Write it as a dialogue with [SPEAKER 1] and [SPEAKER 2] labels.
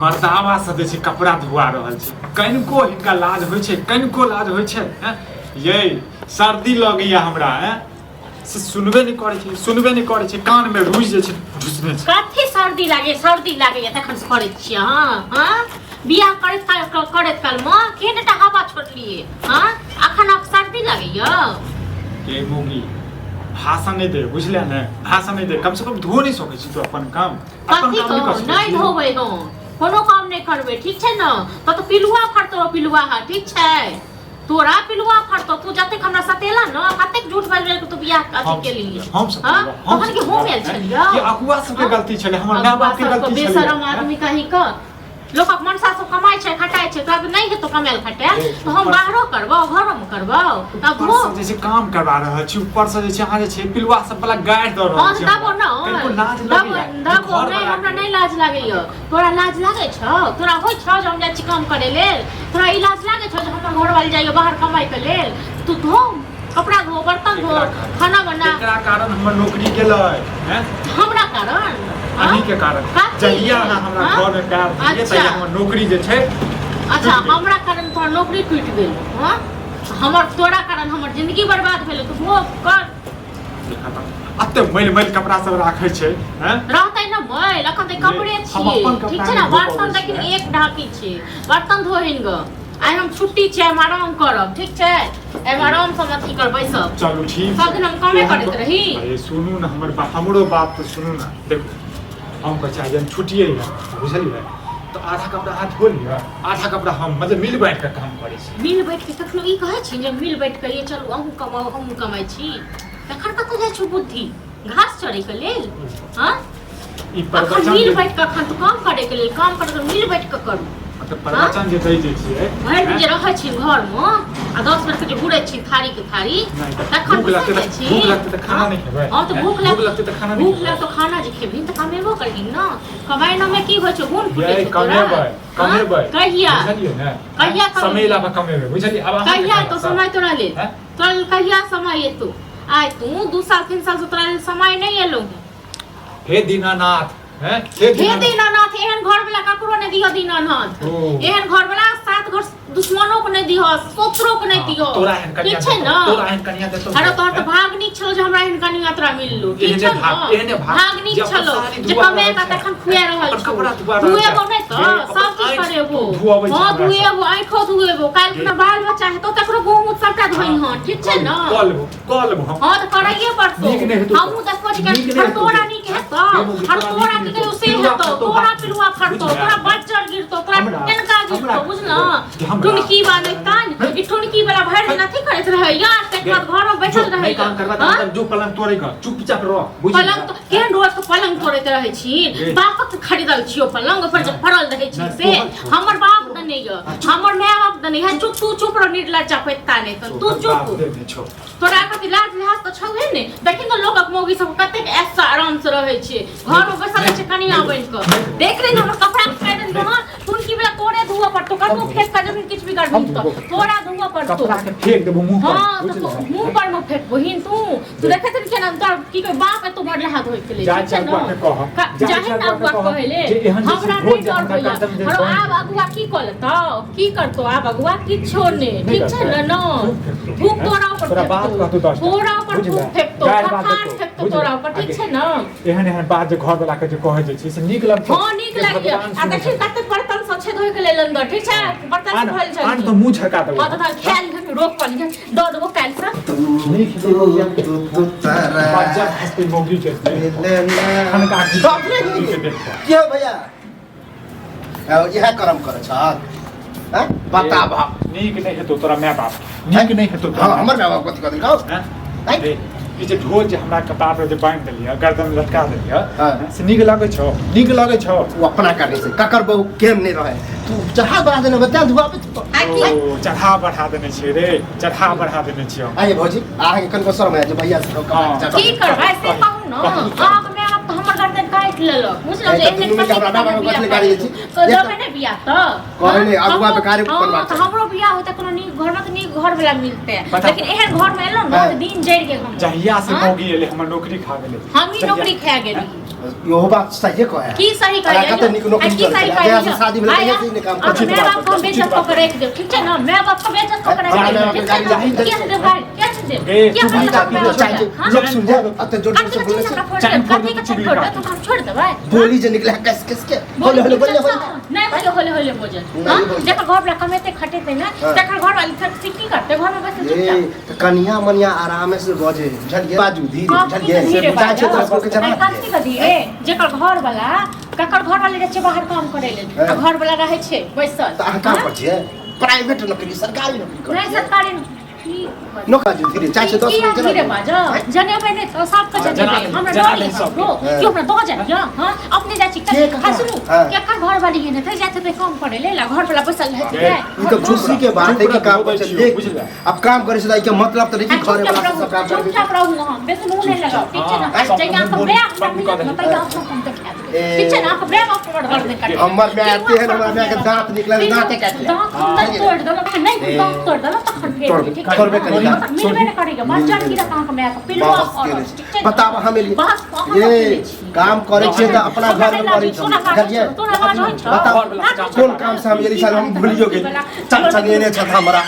[SPEAKER 1] मर्दावा से जे छै कपड़ा धुआ रहल छै। कनिको हिनका लाज होइ छै? कनिको लाज होइ छै? हैं यै, सर्दी लगैया हमरा। हैं से सुनबे नहि करै छै, सुनबे नहि करै छै। कानमे रुइ जे छै घुसने छै।
[SPEAKER 2] कथी सर्दी लागे? सर्दी लागैया तखन से करै छियै अहाँ? हँ, बियाह करैत काल, करैत कालमे केहन एकटा हवा छोड़लियै? हँ, अखन आब सर्दी लागैया?
[SPEAKER 1] के मौगी, भाषण नहि दे, बुझले ने? भाषण नहि दे। कम से कम धो नहि सकै छी तू अपन काम? अपन
[SPEAKER 2] कथी
[SPEAKER 1] काम नहि
[SPEAKER 2] कहू?
[SPEAKER 1] कऽ सकै
[SPEAKER 2] नहि
[SPEAKER 1] छी?
[SPEAKER 2] धोबै हम, कोनो काम नहि करबै, ठीक छै ने? तऽ पिलुआ फड़तौ, पिलुआ। हा, ठीक छै, तोरा पिलुआ फड़तौ। तू जतेक हमरा सतेला ने, कतेक झूठ बाजि तू बियाह अथी
[SPEAKER 1] हम
[SPEAKER 2] केली।
[SPEAKER 1] हम सब
[SPEAKER 2] हाँ?
[SPEAKER 1] हम
[SPEAKER 2] तखन कि हम आयल छलियै?
[SPEAKER 1] कि अगुआ सबके
[SPEAKER 2] हाँ?
[SPEAKER 1] गलती छलै, हमर माय बाप के
[SPEAKER 2] अगुआ
[SPEAKER 1] गलती
[SPEAKER 2] सबके
[SPEAKER 1] छलै?
[SPEAKER 2] बेशरम आदमी कहीं क लोकक मनसा सब कमाइ छै, खटाइ छै। तब नहि हेतौ कमायल खटायल
[SPEAKER 1] ए,
[SPEAKER 2] तऽ हम
[SPEAKER 1] ऊपर-
[SPEAKER 2] बाहरो करबौ, घरोमे करबौ, तब
[SPEAKER 1] ऊपर
[SPEAKER 2] धो।
[SPEAKER 1] से जे छै काम करवा रहल छी, ऊपर से जे छै अहाँ जे छै पिलुआ सब वाला गारि दऽ रहल
[SPEAKER 2] हँ
[SPEAKER 1] छी।
[SPEAKER 2] तऽ दबो
[SPEAKER 1] हमरा।
[SPEAKER 2] ने।
[SPEAKER 1] कनिको लाज
[SPEAKER 2] दबो
[SPEAKER 1] लगैया जे
[SPEAKER 2] दबो
[SPEAKER 1] घर
[SPEAKER 2] नहि।
[SPEAKER 1] वाला
[SPEAKER 2] हमरा
[SPEAKER 1] के-
[SPEAKER 2] नहि लाज लागैया। तोरा लाज लागै छौ? तोरा होइ छौ जे हम जाइ छी काम करै लेल? तोरा ई लाज लागै छौ जे हमर घरवाली जाइया बाहर कमाइके लेल? तू धो कपड़ा, धो बर्तन, धो
[SPEAKER 1] एकरा कारण-
[SPEAKER 2] खाना बना।
[SPEAKER 1] एकरा कारण हमर नौकरी गेलै हैं?
[SPEAKER 2] हमरा कारण? हाँ?
[SPEAKER 1] अहीं के कारण।
[SPEAKER 2] कथी?
[SPEAKER 1] जहिया अहाँ हमरा
[SPEAKER 2] हाँ?
[SPEAKER 1] घर में पैर देलियै
[SPEAKER 2] अच्छा।
[SPEAKER 1] तहिया हमर नौकरी जे छै
[SPEAKER 2] अच्छा,
[SPEAKER 1] टूटि गेल।
[SPEAKER 2] हमरा कारण तोहर नौकरी टूटि गेल? हँ, हमर तोरा कारण हमर जिंदगी बर्बाद भेल। तू धो कर।
[SPEAKER 1] देखा तऽ, एते मैल मैल कपड़ा सब राखै छै हैं?
[SPEAKER 2] रहतै ने मैल, अखन तऽ कपड़े
[SPEAKER 1] हम
[SPEAKER 2] छियै।
[SPEAKER 1] अपन कपड़ा
[SPEAKER 2] ठीक छै ने?
[SPEAKER 1] नहि धो
[SPEAKER 2] बर्तन
[SPEAKER 1] पबै
[SPEAKER 2] लेकिन
[SPEAKER 1] छियै।
[SPEAKER 2] एक ढाकी छै, बर्तन धोहिन ग। आइ हम छुट्टी छै, हम आराम करब, ठीक छै? एहिमे आरामसँ हम अथी करबै सब।
[SPEAKER 1] चलू ठीक
[SPEAKER 2] सब दिन हम कामे करैत रही।
[SPEAKER 1] अरे सुनू ने हमर हमरो बात तऽ सुनू ने। देखू, हम कहै छी आइ हम छुट्टिए यऽ, बुझलियै? तऽ आधा कपड़ा अहाँ धो लिअ, आधा कपड़ा हम, मतलब मिल बाँटि कऽ काम करै छी।
[SPEAKER 2] मिल बैठ के कखनो ई कहै छी जे मिल बैठ के ये चलू, अहूँ कमाउ, हमहूँ कमाइ छी? तखन कतऽ जाइ छौ बुद्धि घास चढ़ैके लेल? हँ,
[SPEAKER 1] ई
[SPEAKER 2] अखन
[SPEAKER 1] प्रवचन
[SPEAKER 2] मिल
[SPEAKER 1] जे
[SPEAKER 2] बैठ कऽ अखन तू काम करैके लेल, काम करैके मिल बैठ कऽ करू।
[SPEAKER 1] मतलब प्रवचन जे दै जे छियै
[SPEAKER 2] भरि दिन जे रहै छी घरमे आ 10 बेर के जे घुरै छी थारी के थारी,
[SPEAKER 1] नहि तऽ
[SPEAKER 2] तखन
[SPEAKER 1] भूख लगतै
[SPEAKER 2] बिसरि
[SPEAKER 1] तऽ
[SPEAKER 2] जाइ छी?
[SPEAKER 1] भूख लगतै तऽ खाना नहि खेबै?
[SPEAKER 2] हँ तऽ भूख
[SPEAKER 1] भूख
[SPEAKER 2] लग
[SPEAKER 1] लगतै तऽ खाना नहि
[SPEAKER 2] भूख
[SPEAKER 1] खेबै?
[SPEAKER 2] लगतौ, खाना जे खेबही तऽ कमेबो करही ने। कमाइनो की होइ छै? गुण फूटै
[SPEAKER 1] यै
[SPEAKER 2] छौ तोरा?
[SPEAKER 1] कमेबै।
[SPEAKER 2] हँ?
[SPEAKER 1] कमेबै।
[SPEAKER 2] कहिया?
[SPEAKER 1] बुझलियै ने?
[SPEAKER 2] कहिया कमेबै?
[SPEAKER 1] समय ला कमेबै, बुझलियै? आब अहाँके
[SPEAKER 2] कहिया एतौ
[SPEAKER 1] कहला
[SPEAKER 2] समय तोरा लेल?
[SPEAKER 1] हैं?
[SPEAKER 2] तोरा लेल कहिया समय एतौ? आइ तू 2 साल 3 साल से तोरा लेल समय नहि एलौ हँ।
[SPEAKER 1] हे दीनानाथ, हैं हे
[SPEAKER 2] हे
[SPEAKER 1] दीनानाथ।
[SPEAKER 2] दीनानाथ, एहन घर वाला ककरो नहि दिह दीनानाथ।
[SPEAKER 1] ओ।
[SPEAKER 2] एहन घर वाला सात घर दुश्मनो के नहि दिह, शत्रुओ के नहि
[SPEAKER 1] हाँ,
[SPEAKER 2] दिह।
[SPEAKER 1] तोरा एहन कनिया
[SPEAKER 2] ठीक छै
[SPEAKER 1] देतौ,
[SPEAKER 2] ने?
[SPEAKER 1] तोरा एहन कनिया देतौ।
[SPEAKER 2] अरे तोहर तऽ
[SPEAKER 1] हैं?
[SPEAKER 2] भाग नीक छलो जे हमरा एहन कनिया तोरा मिललो, ठीक
[SPEAKER 1] एहने
[SPEAKER 2] छै ने?
[SPEAKER 1] भाग, एहने भाग,
[SPEAKER 2] भाग नीक
[SPEAKER 1] जे अपन
[SPEAKER 2] छलो
[SPEAKER 1] साड़ी
[SPEAKER 2] जे
[SPEAKER 1] धुआ
[SPEAKER 2] कमे
[SPEAKER 1] रहल
[SPEAKER 2] कऽ
[SPEAKER 1] छै।
[SPEAKER 2] तखन खुआ रहल
[SPEAKER 1] अपन
[SPEAKER 2] छौ।
[SPEAKER 1] कपड़ा धुआ रहल छै।
[SPEAKER 2] धुएबो नहि
[SPEAKER 1] जे
[SPEAKER 2] तऽ
[SPEAKER 1] अपन
[SPEAKER 2] सब चीज
[SPEAKER 1] आँखि
[SPEAKER 2] करेबो।
[SPEAKER 1] धुअबै छै
[SPEAKER 2] हँ,
[SPEAKER 1] हमरा सब।
[SPEAKER 2] धुएबो, आँखो धुएबो। काल्हि खुना बाल बच्चा हेतौ तकरो गहूँम सबटा धोइहन, ठीक छै ने?
[SPEAKER 1] कऽ लेबो, कऽ लेबो हम।
[SPEAKER 2] हँ तऽ करैये पड़तौ।
[SPEAKER 1] नीक नहि हेतौ तऽ।
[SPEAKER 2] हमहूँ देखबो छी
[SPEAKER 1] नीक नहि
[SPEAKER 2] हर
[SPEAKER 1] हेतौ
[SPEAKER 2] तोरा
[SPEAKER 1] तऽ।
[SPEAKER 2] नीक हेतौ?
[SPEAKER 1] गे मौगी,
[SPEAKER 2] हर
[SPEAKER 1] तोरा
[SPEAKER 2] तोरा
[SPEAKER 1] नीक
[SPEAKER 2] की
[SPEAKER 1] नहि
[SPEAKER 2] कहियो
[SPEAKER 1] हेतौ।
[SPEAKER 2] से
[SPEAKER 1] पिलुआ
[SPEAKER 2] हेतौ?
[SPEAKER 1] फड़तौ
[SPEAKER 2] तोरा
[SPEAKER 1] हाथ।
[SPEAKER 2] पिलुआ फड़तौ,
[SPEAKER 1] बुझलियै?
[SPEAKER 2] तोरा बज्जर गिरतौ, तोरा
[SPEAKER 1] हमरा-
[SPEAKER 2] टेनका गिरतौ,
[SPEAKER 1] हमरा-
[SPEAKER 2] बुझलँ?
[SPEAKER 1] जे हमरा-
[SPEAKER 2] टुनकी वाले कान, ई टुनकी वाला भरि दिन अथी करैत रहैया, तकर बाद घरमे बैठल
[SPEAKER 1] जो, नहि
[SPEAKER 2] रहैया।
[SPEAKER 1] काम करबा तऽ
[SPEAKER 2] हँ?
[SPEAKER 1] मतलब जो पलंग तोड़े कऽ चुपचाप रह, बुझि
[SPEAKER 2] पलंग तो केहन रोज के पलंग तोड़ैत रहै छी?
[SPEAKER 1] गे।
[SPEAKER 2] बापक खरीदल छियो पलंग, ओपर जे पड़ल रहै छी
[SPEAKER 1] नहि,
[SPEAKER 2] से
[SPEAKER 1] तोहर छौ।
[SPEAKER 2] हमर बाप देने यऽ, हमर माय बाप देने यऽ। चुप तू, चुप रह, निर्लज्जा पैता नहि तऽ तू चुप।
[SPEAKER 1] देने छौ।
[SPEAKER 2] तोरा कथी लाज लिहाज तऽ छौहे ने? देखी ने लोकक मौगी सब कतेक ऐश आराम से रहै छै, घरमे बैसल रहै छै कनिया बनि कऽ। देख ले ने हमर कपड़ा फाड़ि देलकै हँ। टुनकी वाला तोरे धुअ पड़तौ। कतबो फेंक कऽ जखन किछु भी करबही तऽ तोरा धुअ पड़तौ।
[SPEAKER 1] कपड़ा के फेंक देबो मुंह पर।
[SPEAKER 2] हँ तऽ
[SPEAKER 1] बुझलियै?
[SPEAKER 2] मुँह पर मे फेंकबही तू। तू देखैत रही केना तोरा की कहै बाप एतो मरले हाथ धोइ के लेल।
[SPEAKER 1] जाइ
[SPEAKER 2] ठीक छै
[SPEAKER 1] छी
[SPEAKER 2] ने?
[SPEAKER 1] अगुआ के कहब। जाइ
[SPEAKER 2] जाहि
[SPEAKER 1] छी
[SPEAKER 2] ने
[SPEAKER 1] अगुआ
[SPEAKER 2] अगुआ
[SPEAKER 1] के कहब
[SPEAKER 2] कहै ले।
[SPEAKER 1] जे एहन जे
[SPEAKER 2] हमरा
[SPEAKER 1] छै
[SPEAKER 2] नहि
[SPEAKER 1] रोज जे
[SPEAKER 2] डर
[SPEAKER 1] हमरा
[SPEAKER 2] होइया।
[SPEAKER 1] गर्दन जे
[SPEAKER 2] हरो
[SPEAKER 1] बान्हि
[SPEAKER 2] आब अगुआ की कऽ लेतौ? की करतौ आब अगुआ? किछो नहि,
[SPEAKER 1] नहि
[SPEAKER 2] ठीक छै ने?
[SPEAKER 1] करतै।
[SPEAKER 2] न
[SPEAKER 1] थूक फेकतौ।
[SPEAKER 2] थूक तोरा ऊपर
[SPEAKER 1] तोरा बात
[SPEAKER 2] फेकतौ।
[SPEAKER 1] कहतौ 10टा।
[SPEAKER 2] तोरा ऊपर
[SPEAKER 1] बुझले?
[SPEAKER 2] थूक फेकतौ,
[SPEAKER 1] गारि बात
[SPEAKER 2] थथार
[SPEAKER 1] देतौ।
[SPEAKER 2] फेकतौ
[SPEAKER 1] बुझले?
[SPEAKER 2] तोरा ऊपर, ठीक
[SPEAKER 1] आगे।
[SPEAKER 2] छै ने?
[SPEAKER 1] एहन एहन बात जे घर वाला के जे कहै जे छै से नीक लगतौ?
[SPEAKER 2] हँ, नीक
[SPEAKER 1] जे
[SPEAKER 2] लागैया।
[SPEAKER 1] भगवान
[SPEAKER 2] आ
[SPEAKER 1] सुनै
[SPEAKER 2] देखी
[SPEAKER 1] छै।
[SPEAKER 2] कते बर्तन सब छै धोइ के लेल अंदर, ठीक छै? बर्तन
[SPEAKER 1] आन
[SPEAKER 2] सब धोइल छै।
[SPEAKER 1] आन तऽ मुँह झरका देबौ।
[SPEAKER 2] हँ तऽ खायल रोक पर लिहन, दऽ देबो काल्हिसँ।
[SPEAKER 1] नीक बच्चा खसते मौगी के खनका
[SPEAKER 3] बाप रे।
[SPEAKER 1] के देखो।
[SPEAKER 3] के हो भैया? आओ, इएह कर्म करै छहक हैं? बताब।
[SPEAKER 1] नीक नहि हेतौ तोरा माय बाप, नीक नहि हेतौ तोरा।
[SPEAKER 3] हाँ, हमर माय बाप कथी कऽ देलकौ?
[SPEAKER 1] हैं?
[SPEAKER 3] हैं?
[SPEAKER 1] रे, ई जे ढोल जे हमरा कपार पर जे बान्हि देलियै, गर्दन में लटका देलियै,
[SPEAKER 3] हाँ।
[SPEAKER 1] से नीक लगै छौ? नीक लगै छौ?
[SPEAKER 3] ओ अपना करने से ककर बहु केहन नहीं रहे, तू चढ़ा बढ़ा देने बता धुआबे तो।
[SPEAKER 2] आ की
[SPEAKER 1] ओ चढ़ा बढ़ा देने छियै रे, चढ़ा बढ़ा देने छियै हम।
[SPEAKER 3] आइए भौजी, अहाँके कनिको शर्म आयल जे भैया से
[SPEAKER 1] हाँ।
[SPEAKER 2] की करबै से कहू ने?
[SPEAKER 1] कही।
[SPEAKER 2] आब माय बाप तऽ हमर गर्दन काटि लेलक, बुझलहुँ जे
[SPEAKER 3] तऽ दुनू मिलके हमरा माय बापके कथी लए गाली दै छी?
[SPEAKER 2] तऽ देबै ने बियाह तऽ?
[SPEAKER 3] कहै नहि, अगुआ पे कार्य
[SPEAKER 2] हँ,
[SPEAKER 3] करबाक
[SPEAKER 2] तऽ
[SPEAKER 3] चाही।
[SPEAKER 2] हमरो बियाह होतै कोनो नीक घरमे तऽ नीक घर वाला मिलतै।
[SPEAKER 1] बता।
[SPEAKER 2] लेकिन एहन घरमे एलहुँ ने
[SPEAKER 3] हँ।
[SPEAKER 2] तऽ दिन जरि गेल हमर।
[SPEAKER 1] जहिया से
[SPEAKER 2] हाँ?
[SPEAKER 1] मौगी एलै, हमर नौकरी खा गेलै।
[SPEAKER 2] हमही
[SPEAKER 1] जहिया-
[SPEAKER 2] नौकरी खा गेली।
[SPEAKER 3] इहो बात सहिए कहै
[SPEAKER 2] की सही
[SPEAKER 3] अरे
[SPEAKER 2] कहै
[SPEAKER 3] कते नीक नौकरी
[SPEAKER 2] की सही
[SPEAKER 3] करै
[SPEAKER 2] कहै
[SPEAKER 3] जहिया से शादी भेलै तहिया से ई काम करै
[SPEAKER 2] माय बाप को बेइज्जत कऽ के राखि देब ठीक छै ने माय बाप को बेइज्जत कऽ के राखि देब ठीक छै ने किया देब गाड़ी किया देब
[SPEAKER 1] ए,
[SPEAKER 2] किया
[SPEAKER 1] तू
[SPEAKER 2] हमरा
[SPEAKER 1] भी
[SPEAKER 2] माय
[SPEAKER 3] चाहे
[SPEAKER 2] बाप
[SPEAKER 3] लोग सुन जाए अते जोर जोर
[SPEAKER 2] कथी
[SPEAKER 3] से
[SPEAKER 2] के
[SPEAKER 3] बोले
[SPEAKER 2] चीज
[SPEAKER 3] से
[SPEAKER 2] हमरा फोड़
[SPEAKER 1] चाइन
[SPEAKER 2] देब
[SPEAKER 1] फोड़
[SPEAKER 2] कथी के
[SPEAKER 1] देब,
[SPEAKER 2] चीज
[SPEAKER 1] चुगली
[SPEAKER 2] फोड़ देब
[SPEAKER 1] काट।
[SPEAKER 2] तो हम छोड़ देबै
[SPEAKER 3] बोली जे निकले कस कस के होले होले बोले होले
[SPEAKER 2] नहीं होले होले होले बोझल
[SPEAKER 3] नहीं
[SPEAKER 2] हाँ
[SPEAKER 3] बोझल।
[SPEAKER 2] जकर घर वाला कमेते खटेते ना
[SPEAKER 3] हाँ।
[SPEAKER 2] तकर घर वाली थक की करते घर में बस
[SPEAKER 3] ए
[SPEAKER 2] चुपचाप
[SPEAKER 3] त कनिया मनिया आराम से बजे बुझलिए बाजू धीरे बुझलिए
[SPEAKER 2] धीरे
[SPEAKER 3] बुझाइ छै तोरा सबके
[SPEAKER 2] अरे
[SPEAKER 3] जमा
[SPEAKER 2] कथी के धीरे जेकर घर वाला ककर घर वाले रहै छै बाहर काम करै लेल
[SPEAKER 3] हाँ।
[SPEAKER 2] आ घर वाला रहै छै बैसल
[SPEAKER 3] त अहाँ काम
[SPEAKER 2] हाँ?
[SPEAKER 3] पर छियै प्राइवेट नौकरी सरकारी नौकरी करै
[SPEAKER 2] नहि
[SPEAKER 3] छियै
[SPEAKER 2] सरकारी की
[SPEAKER 3] नौकरी बाजू धीरे चाहे छै 10
[SPEAKER 2] किया
[SPEAKER 3] मिनट
[SPEAKER 2] धीरे
[SPEAKER 3] जना
[SPEAKER 2] बाजब जनेबै नहि तऽ सबके
[SPEAKER 1] जना
[SPEAKER 2] जनेबै
[SPEAKER 1] दही,
[SPEAKER 2] हमरा
[SPEAKER 1] जना
[SPEAKER 2] डर
[SPEAKER 1] दही
[SPEAKER 2] यऽ
[SPEAKER 1] सबके।
[SPEAKER 2] ककरो
[SPEAKER 3] हाँ।
[SPEAKER 2] कि हमरा दऽ जाइए हँ अपने जाइ छी
[SPEAKER 3] के ककरा?
[SPEAKER 2] हाँ सुनू
[SPEAKER 3] हाँ।
[SPEAKER 2] केकर घर वाली है ने जाइ छै काम करै लेल आ घर वाला बैसल रहै छै
[SPEAKER 3] ई तऽ खुशी के बात है कि काम
[SPEAKER 1] चुप
[SPEAKER 3] कर
[SPEAKER 1] रह,
[SPEAKER 3] देख
[SPEAKER 1] बुझलियै।
[SPEAKER 3] अब काम करे से त के मतलब त नहीं कि
[SPEAKER 2] आ
[SPEAKER 3] घरे
[SPEAKER 2] चुपचाप
[SPEAKER 3] वाला
[SPEAKER 2] रहू
[SPEAKER 3] सब काम करबे
[SPEAKER 2] चुपचाप रहू अहाँ बेसी मुँह नहि लगाउ ठीक छै ने
[SPEAKER 1] हाँ, सब
[SPEAKER 2] जहिया अहाँके
[SPEAKER 1] मुँह
[SPEAKER 2] माय हमरा
[SPEAKER 1] बंद कऽ
[SPEAKER 2] मिलत ने
[SPEAKER 1] दही।
[SPEAKER 2] तहिया अपना हम देखा देबै
[SPEAKER 3] ए।
[SPEAKER 2] ठीक छै ने अहाँके माय बाप हमर घर नहि काटत
[SPEAKER 3] हमर माय आते है, हमरा माय के दाँत निकलल, दाँते काटि लेत।
[SPEAKER 2] दाँत हम नहि तोड़ि देलक नहि दाँत तोड़ि देलक तखन फेर
[SPEAKER 3] तोड़बे-
[SPEAKER 2] ठीक छै
[SPEAKER 3] तोड़बे करी दाँत।
[SPEAKER 2] मिलबे नहि करैके बच्चा गिरत अहाँके मायके पिलुआ
[SPEAKER 3] बहस
[SPEAKER 2] करत,
[SPEAKER 3] केने
[SPEAKER 2] ठीक
[SPEAKER 3] छै।
[SPEAKER 2] छै ने?
[SPEAKER 3] बताब हम एलियै
[SPEAKER 2] बहस कऽ अहाँ
[SPEAKER 3] ये
[SPEAKER 2] केने छी।
[SPEAKER 3] काम करै छियै तऽ अपना
[SPEAKER 2] हमरा
[SPEAKER 3] घर में
[SPEAKER 2] नहि
[SPEAKER 3] करै
[SPEAKER 2] लाज
[SPEAKER 3] छी
[SPEAKER 2] तोरा लाज
[SPEAKER 3] बुझलियै
[SPEAKER 2] छौ, तोरा लाज होइ छौ?
[SPEAKER 3] बताउ
[SPEAKER 1] घरवला से काम
[SPEAKER 3] कोन काम से हम एली साल हम भूलियो गेली चल चल एने छथ हमरा।